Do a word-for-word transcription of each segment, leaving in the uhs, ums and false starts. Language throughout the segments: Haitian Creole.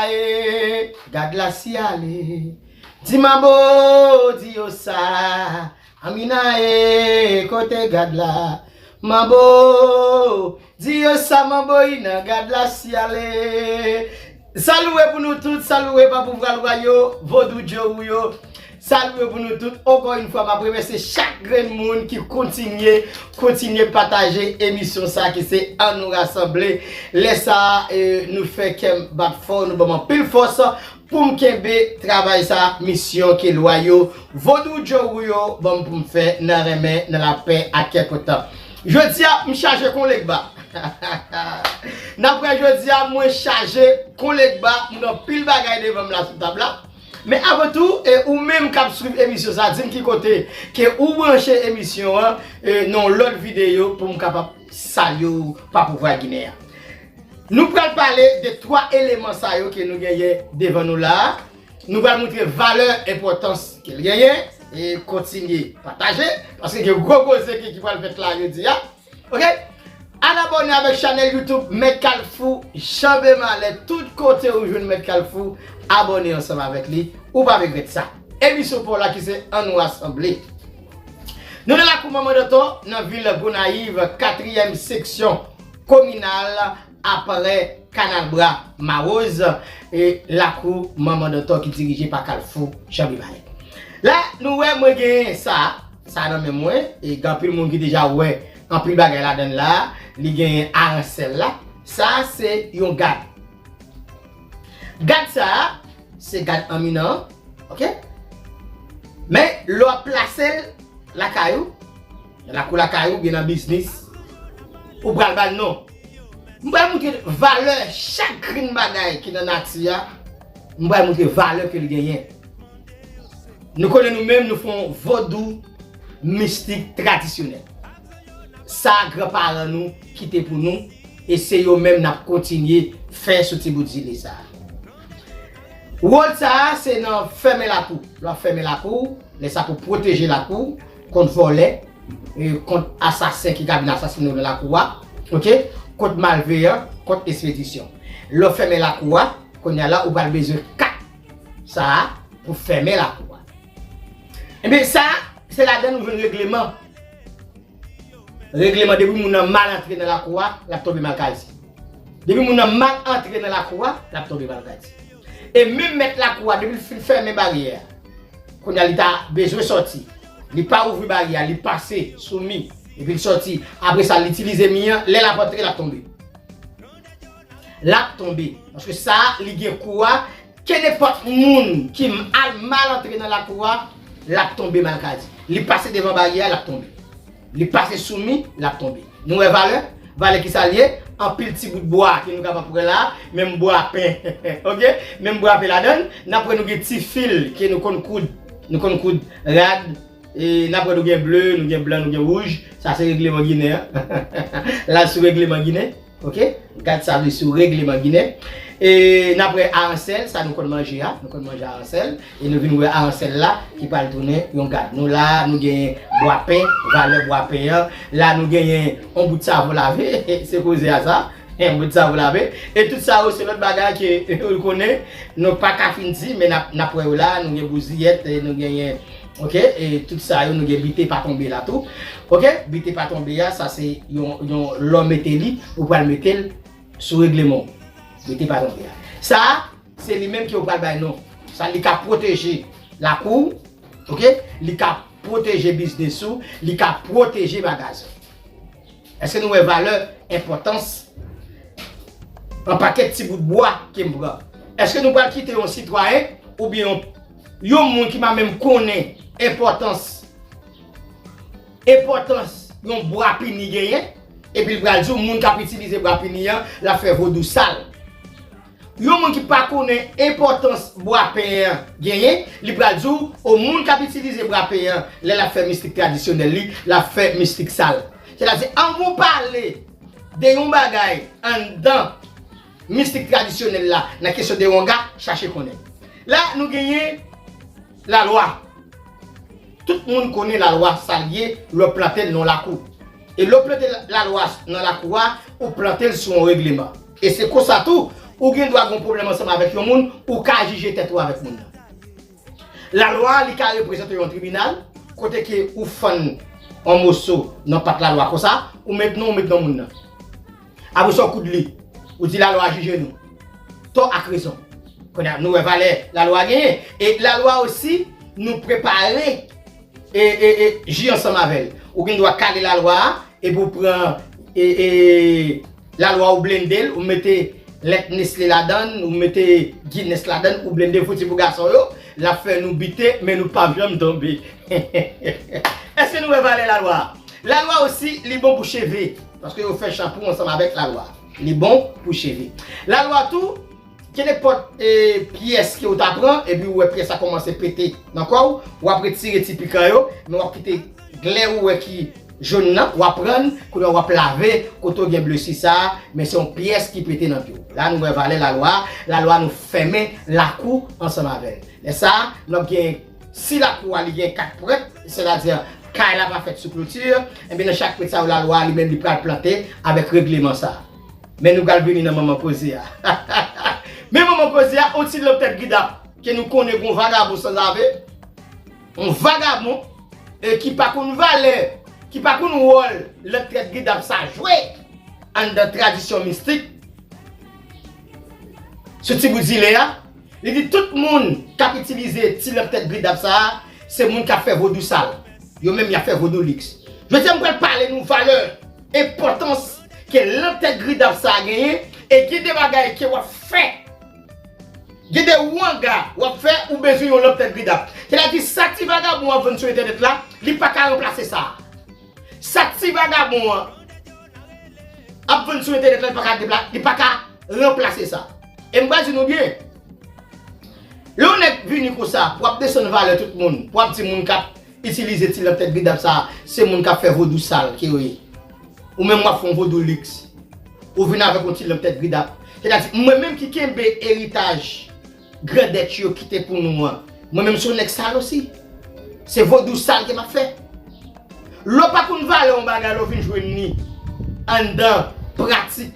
E, gad la si ale. Di manbo, di yo sa. Amina e, kote gad la. Manbo, di yo sa manbo i nan gad la si ale. Salué pou nou tout, salué pa pouvwa lwa yo, vodou djowou yo. Salué pou nou tout. Ankò yon fwa, m ap remèsye chak grenn moun ki kontinye, kontinye pataje emisyon sa ki se An Nou Rasanble. Lè sa, eh, nou fè kè m bat fò, nou ban m anpil fòs pou m kenbe travay sa, misyon ke lwa yo, vodou djowou yo, ban m pou m fè nan renmen, nan lapè ak kè kontan. Jodi a, m chaje kon legba. N ap wè jodi a, mwen chaje kon legba, m gen anpil bagay devan m la sou tab la. Men avan tou, e ou menm k ap swiv emisyon sa, di m ki kote ke ou branche emisyon an, e nan yon lòt videyo pou m kapab salye w pa pouvwa ginen an. Nou pral pale de twa eleman sa yo ke nou genyen devan nou la a. Nou pral montre valè, enpòtans ke l genyen, e kontinye pataje, paske gen gwo koze ki, ki pral fèt la jodi a. Oke? Al abòne avèk chanèl YouTube Mèt Kalfou, Janbe Malè, tout kote ou jwenn Mèt Kalfou, abòne ansanm avèk li, ou p ap regrèt sa. Emisyon pa w la ki se An Nou Rasanble. Nou nan lakou Manman Danton, nan vil Gonayiv, katriyèm seksyon kominal, aprè Kanal Bwa Mawoz, e lakou Manman Danton ki dirije pa Kalfou Janbe Malè. La, nou wè mwen genyen sa, sa nan men mwen, e gen anpil moun ki deja wè anpil bagay ladan l la, li genyen aransèl la. Sa se yon gad. Gad sa, se gad anminan, oke? Men lè w ap plase l lakay ou, nan lakou lakay ou, oubyen nan biznis, ou pral ba l non. M pral montre valè chak grenn bagay ki nan nati a, m pral montre valè ke l genyen. Nou konnen nou menm, nou fè yon vodou mistik tradisyonèl. Sa granparan nou kite pou nou, e se yo menm n ap kontinye fè sou ti bout zile sa a. Wòl sa a, se nan fèmen lakou. Lè w ap fèmen lakou, lè sa pou pwoteje lakou kont vòlè, e, kont asasen ki ka vin asasinen w nan lakou a, oke? Kont malveyan, kont espedisyon. Lè w fèmen lakou a, kounye a la, ou pral bezwen kat sa a pou fèmen lakou a. Ebyen, sa, se ladan nou jwenn regleman. Regleman, depi moun nan mal antre nan lakou a, l ap tonbe mal kazi. Depi moun nan mal antre nan lakou a, l ap tonbe mal kazi. E menm mèt lakou a, depi l fin fèmen baryè a, kounye a li ta bezwen sòti. Li pa ouvri baryè a, li pase sou mi, epi l sòti. Apre sa, l itilize mi an, lè l ap antre, l ap tonbe. L ap tonbe. Paske sa, li gen kou a, kenenpòt moun ki al mal antre nan lakou a, l ap tonbe mal kazi. Li pase devan baryè a, l ap tonbe. Li pase sou mi, l ap tonbe. Nou wè valè? Valè ki sa l ye? Anpil ti bout bwa ke nou kapab pran la, menm bwa pen. Oke? Menm bwa pen ladan l. N ap wè nou gen ti fil ke nou konn koud. Nou konn koud rad. E n ap wè nou gen ble, nou gen blan, nou gen wouj. Sa se regleman ginen an. La sou regleman ginen. Oke? Gad sa vle sou regleman ginen. E n ap wè aransèl, sa nou konn manje a. Nou konn manje aransèl. E nou vin wè aransèl la ki pral tounen yon gad. Nou la, nou genyen bwa pen, valè bwa pen an. La, nou genyen yon bout savon lave. Se koze a sa. Yon bout savon lave. E tout sa yo, se lòt bagay ke ou konnen, nou pa ka fin di, men n ap, n ap wè yo la. Nou gen bouziyèt, e nou genyen, oke, e tout sa yo, nou gen bite pa tonbe la tou. Oke? Bite pa tonbe a, sa se yon, yon lè w mete li, ou pral mete l sou regleman w. Bite pa tonbe a. Sa a, se li menm ke ou pral bay non. Sa, li ka pwoteje lakou w, oke? Li ka pwoteje biznis ou, li ka pwoteje magazin w. Èske nou wè valè, enpòtans, yon pakèt ti bout bwa ke m pran? Èske nou pral kite yon sitwayen oubyen yon, yon moun ki pa menm konnen enpòtans, enpòtans yon bwa pini genyen, epi l pral di w moun k ap itilize bwa pini an, l ap fè vodou sal? Yon moun ki pa konnen enpòtans bwa pen an genyen, li pral di w, o, moun k ap itilize bwa pen an, lè l ap fè mistik tradisyonèl li, l ap fè mistik sal. Sètadi, anvan w pale de yon bagay anndan mistik tradisyonèl la, nan kesyon de wanga, chache konnen. La, nou genyen lalwa. Tout moun konnen lalwa sa l ye, lè w plante l nan lakou. E lè w plante lalwa nan lakou a, ou plante l sou yon regleman. E se konsa tou, Ou gen dwa gen yon pwoblèm ansanm avèk yon moun, ou ka jije tèt ou avèk moun nan. Lalwa a, li ka reprezante yon tribinal, kote ke ou fann yon moso nan pat lalwa konsa, ou met non, ou met non moun nan. Apre sa, ou koud li, ou di lalwa a jije nou. Tò ak rezon. Kounye a, nou wè valè lalwa a genyen. E lalwa osi, nou prepare e, e, e, ji ansanm avè l. Ou gen dwa kale lalwa a, epi ou pran e, e, lalwa, ou blende l, ou mete lèt Nestle ladan l, ou mete Guinness ladan l, ou blende fouti pou gason yo, l ap fè nou bite, men nou p ap janm tonbe. Èske nou wè valè lalwa a? Lalwa osi, li bon pou cheve, paske yo fè chanpou ansanm avèk lalwa. Li bon pou cheve. Lalwa tou, kenenpòt e, pyès ke ou ta pran, epi ou wè pyès la kòmanse pete nan kò w, w ap retire ti pikan yo, men w ap kite glè ou wè ki jòn nan, w ap pran, kounye a w ap lave kote w gen blesi sa a, men se yon pyès ki pete nan pye w. La nou wè valè lalwa a, lalwa nou fèmen lakou ansanm avè l. Lè sa a, n ap gen, si lakou a li gen kat prèt, sètadi kay la pa fèt sou kloti, enben nan chak prèt sa yo lalwa a li menm li pral plante avèk regleman sa a. Men nou pral vini nan manman koze a. Men manman koze a, yon ti lanp tèt gridap ke nou konnen gon vagabon sanzave, yon vagabon e ki pa konn valè, ki pa konn wòl lanp tèt gridap sa jwe anndan tradisyon mistik. Sou ti bout zile a, li di tout moun k ap itilize ti lanp tèt gridap sa a, se moun k ap fè vodou sal. Yo menm y ap fè vodou liks. Jodi a m pral pale nou valè, enpòtans ke lanp tèt gridap sa a genyen, e gen de bagay ke w ap fè. Gen de wanga w ap fè, ou bezwen yon lanp tèt gridap. Sètadi sa ti vagabon ap vann sou entènèt la, li pa ka ranplase sa. Sa ti vagabon an ap vann sou entènèt la, li pa ka depla-, li pa ka ranplase sa. E m pral di nou byen, lè yon nèg vini konsa, pou ap desann valè tout moun, pou ap di moun k ap itilize ti lanp tèt gridap sa, se moun k ap fè vodou sal ke yo ye. Ou menm w ap fè yon vodou liks. Ou vin avèk yon ti lanp tèt gridap. Sètadi, mwen menm ki kenbe eritaj grandèt yo kite pou nou an, mwen menm se yon nèg sal osi. Se vodou sal ke m ap fè. Lè w pa konn valè yon bagay, lè w vin jwenn li anndan pratik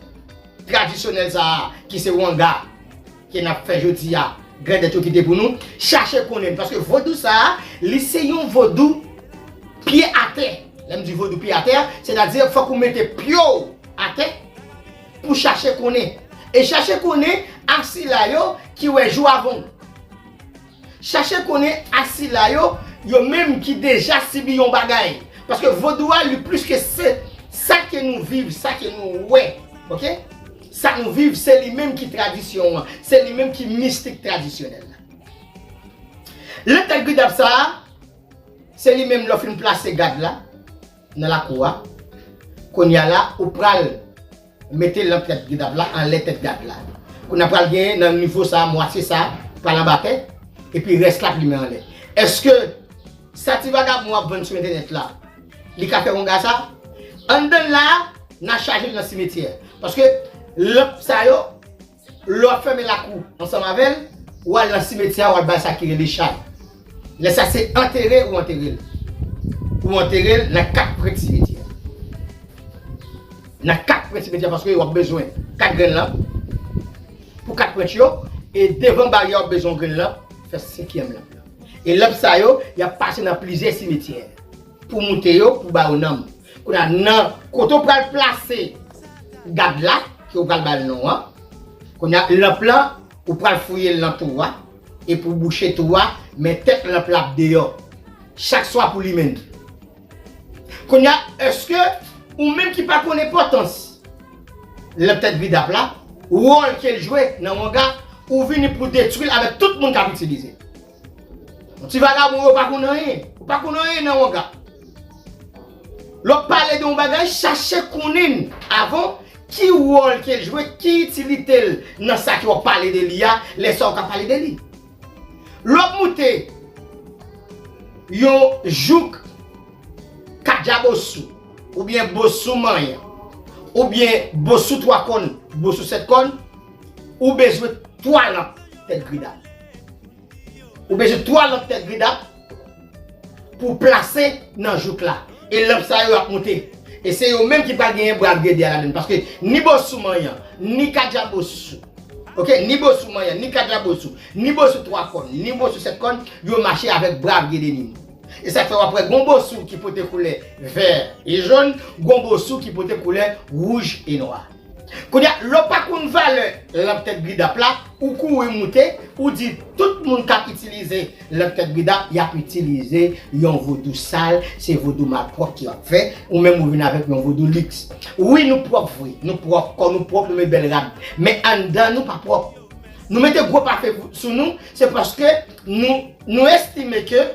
tradisyonèl sa a, ki se wanga, ke n ap fè jodi a, grandèt yo kite pou nou, chache konnen l, paske vodou sa a, li se yon vodou pye atè. Lè m di vodou pye atè, sètadi fòk ou mete pye w atè pou chache konnen. E chache konnen a sila yo ki wè jou avan w. Chache konnen a sila yo, yo menm ki deja sibi yon bagay. Paske vodou a, li plis ke se sa ke nou viv, sa ke nou wè. Oke? Sa nou viv, se li menm ki tradisyon an, se li menm ki mistik tradisyonèl la. Lanp tèt gridap sa a, se li menm lè w fin plase gad la nan lakou a. Kounye a la, ou pral mete lanp tèt gridap la anlè tèt gad la. Kounye a pral gen nan nivo sa a, mwatye sa a, pral anba tè, epi rès la ap limen anlè. Èske sa ti vagabon ap vann sou entènèt la, li ka fè wanga sa? Anndan l la a, n a chaje l nan simetyè. Paske lanp sa yo, lè w ap fèmen lakou ansanm avè l, w al nan simetyè a, w al bay sa ki rele chay. Lè sa se antere ou antere l. Ou antere l nan kat pwent simetyè a. Nan kat pwent simetyè a, paske w ap bezwen kat grenn lanp pou kat pwent yo, e devan baryè a w ap bezwen yon grenn lanp, fè senkyèm lanp lan. E lanp sa yo, y ap pase nan plizyè simetyè pou moute yo, pou ba yo nanm. Kounye a, nan kote w pral plase gad la, ke w pral ba l non an, kounye a, lanp lan, ou pral fouye l nan twou a, epi w bouche twou a, men tèt lanp la ap deyò. Chak swa pou limen l. Kounye a, èske ou menm ki pa konn enpòtans lanp tèt gridap la, wòl ke l jwe nan wanga, ou vini pou detwi l avèk tout moun k ap itilize l? Yon ti vagabon, ou pa konn anyen. Ou pa konn anyen nan wanga. Lè w ap pale de yon bagay, chache konnen avan ki wòl ke l jwe, ki itilite l nan sa ke w ap pale de li a, lè sa w ka pale de li. Lè w ap moute yon jouk kadjabosou, oubyen bosou manyen, oubyen bosou twa kòn, bosou sèt kòn, ou bezwen twa lanp tèt gridap. Ou bezwen twa lanp tèt gridap pou plase nan jouk la. E lanp sa yo ap moute. E se yo menm ki pral genyen bra grede a ladann. Paske ni bosou manyen, ni kadjabosou, Ok, ni bosou manyen, ni kadjabosou, ni bosou twa kòn, ni bosou sèt kòn, yo mache avèk brav gede ni moun. E sa k fè w ap wè gon bosou ki pote koulè vè e jòn, gon bosou ki pote koulè wouj e nwa. Kounye a, lè w pa konn valè lanp tèt gridap la, ou kouri moute, ou di tout moun k ap itilize lanp tèt gridap, y ap itilize yon vodou sal, se vodou malpwòp ki ap fè, ou menm ou vin avèk yon vodou liks. Wi, nou pwòp vre, nou pwòp, kò nou pwòp, nou met bèl rad. Men anndan nou pa pwòp. Nou mete gwo pafen sou nou, se paske nou, nou estime ke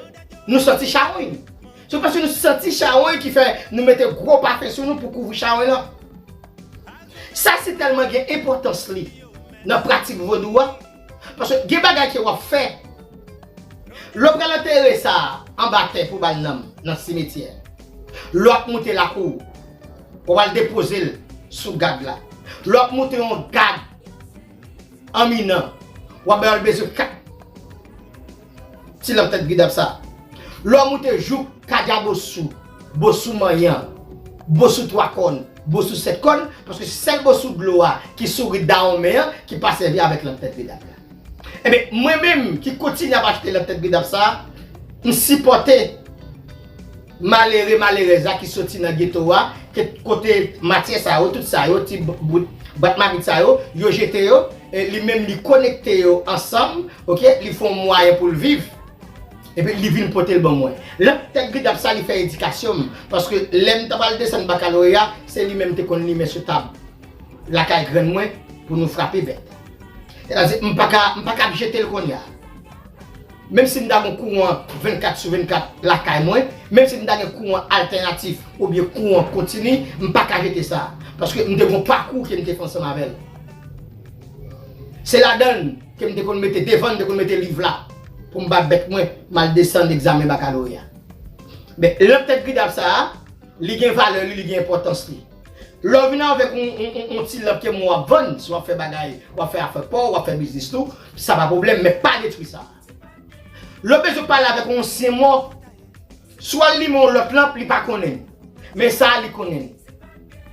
nou santi chawony. Se paske nou santi chawony ki fè nou mete gwo pafen sou nou pou kouvri chawony lan. Sa si tèlman gen enpòtans li nan pratik vodou a, paske gen bagay ke w ap fè. Lè w pral antere sa anba tè pou ba l nanm nan simetyè. Lè w ap moute lakou, w ap al depoze l sou gad la. Lè w ap moute yon gad anminan, w ap ba yo bezwen kat ti lanp tèt gridap sa. Lè w moute jouk kadjabosou, bosou manyen, bosou twa kòn, bosou sèt kòn, paske sèl bosou dlo a ki sou rit Dawonmen an ki pa sèvi avèk lanp tèt gridap la. Ebyen, mwen menm ki kontinye ap achte lanp tèt gridap sa, m sipòte malere, malerèz la ki soti nan geto a, ke kote matyè sa yo, tout sa yo, ti bout bwat mabit sa yo, yo jete yo, e li menm li konekte yo ansanm, ok, li fè yon mwayen pou l viv, epi li vin pote l ban mwen. Lanp tèt gridap sa, li fè edikasyon m, paske lè m t ap al desann bakaloreya, se li menm te konn limen sou tab lakay grann mwen pou nou frape bèt. Sètadi, m pa ka, m pa ka ap jete l kounye a. Menm si m ta gen kouran vennkat sou vennkat lakay mwen, menm si m ta gen kouran altènatif oubyen kouran kontini, m pa ka jete sa. Paske m te gen yon pakou ke m te fè ansanm avè l. Se ladan l ke m te konn mete devan, m te konn mete liv la pou m ba bèt mwen, m al desann egzamen bakaloreya. Men, lanp tèt gridap sa a, li gen valè li, li gen enpòtans li. Lè w vin avèk yon, yon, yon, yon ti lanp ke mwen w ap vann, si w ap fè bagay, w ap fè afè pa w, w ap fè biznis tou, sa pa pwoblèm, men pa detwi sa. Lè w bezwen pale avèk yon ansyen mò, swa l limen yon lòt lanp, li pa konnen l. Men sa a, li konnen l.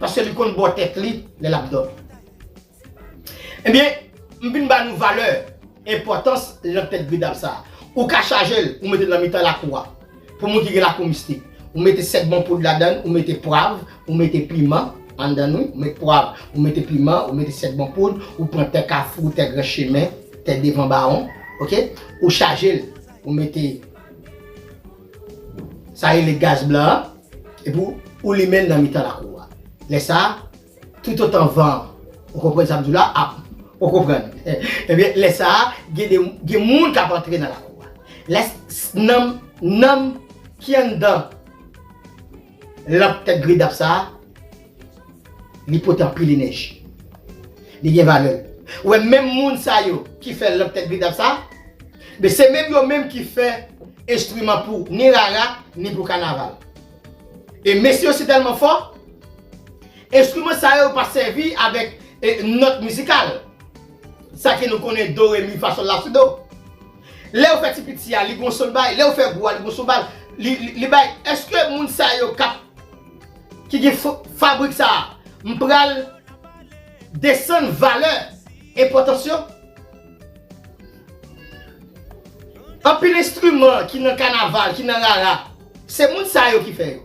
Paske li konn bò tèt li lè l ap dòmi. Ebyen, m vin ba nou valè, enpòtans lanp tèt gridap sa a. Ou ka chaje l, ou mete l nan mitan lakou a. Pou moun ki gen lakou mistik, ou mete sèk bon poud ladan l, ou mete pwav, ou mete piman anndan l, wi, ou mete pwav, ou mete piman, ou mete sèk bon poud, ou pran tè Kafou, tè Gran Chemen, tè Devan Bawon, ok? Ou chaje l, ou mete sa rele gaz blan an, epi ou, ou limen l nan mitan lakou a. Lè sa a, toutotan van an, ou konprann sa m di w la, ap, ou konprann. Ebyen, lè sa a, gen de, gen moun k ap antre nan lakou a. Lè s-, s-, nanm, nanm ki anndan lanp tèt gridap sa a, li pote anpil enèji. Li gen valè. Ou wè, menm moun sa yo ki fè lanp tèt gridap sa, men se menm yo menm ki fè enstriman pou ni rara, ni pou kanaval. E mesye yo si tèlman fò, enstriman sa yo pa sèvi avèk, e, nòt mizikal. Sa ke nou konnen do, re, mi, fa, sòl, la, si, do. Lè yo fè ti piti a, li gon son bay. Lè yo fè gwo a, li gon son bay. Li, li, li bay. Èske moun sa yo k ap, ki gen f-, fabrik sa a, m pral desann valè enpòtans yo? Anpil enstriman ki nan kanaval, ki nan rara, se moun sa yo ki fè yo.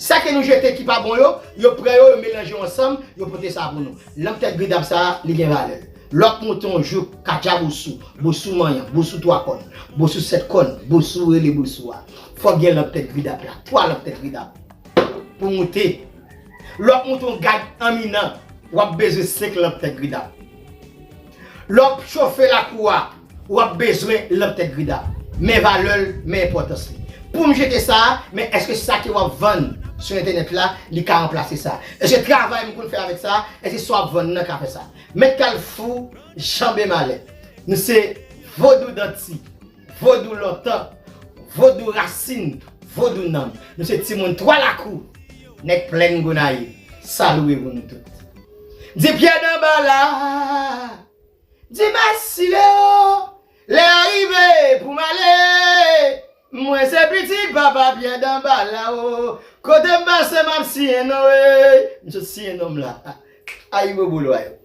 Sa ke nou jete ki pa bon yo, yo pran yo, yo melanje yo ansanm, yo pote sa pou nou. Lanp tèt gridap sa a, li gen valè. Lè w ap moute yon jouk, kadjabosou, bosou manyen, bosou twa kòn, bosou sèt kòn, bosou rele bosou a. Fòk gen lanp tèt gridap la, twa lanp tèt gridap. Pou moute. Lè w ap moute yon gad anminan, w ap bezwen senk lanp tèt gridap. Lè w ap chofe lakou a, w ap bezwen lanp tèt gridap. Men valè l, men enpòtans li. Pou m jete sa a, men èske sa ke w ap vann sou entènèt la, li ka ranplase sa? Èske travay m konn fè avèk sa a, èske sa w ap vann nan ka fè sa? Mèt Kalfou, janbe malè. Nou se vodou danti, vodou lontan, vodou rasin, vodou nanm. Nou se timoun twa lakou, nèg plèn Gonayiv. Salué pou nou tout. Di Pyè Danbala, di Masile o, lè a rive pou m ale. Mwen se pitit papa Pyè Danbala o. Kote m pase m ap siyen non, ey. M sot siyen non m la. Ayibobo lwa yo.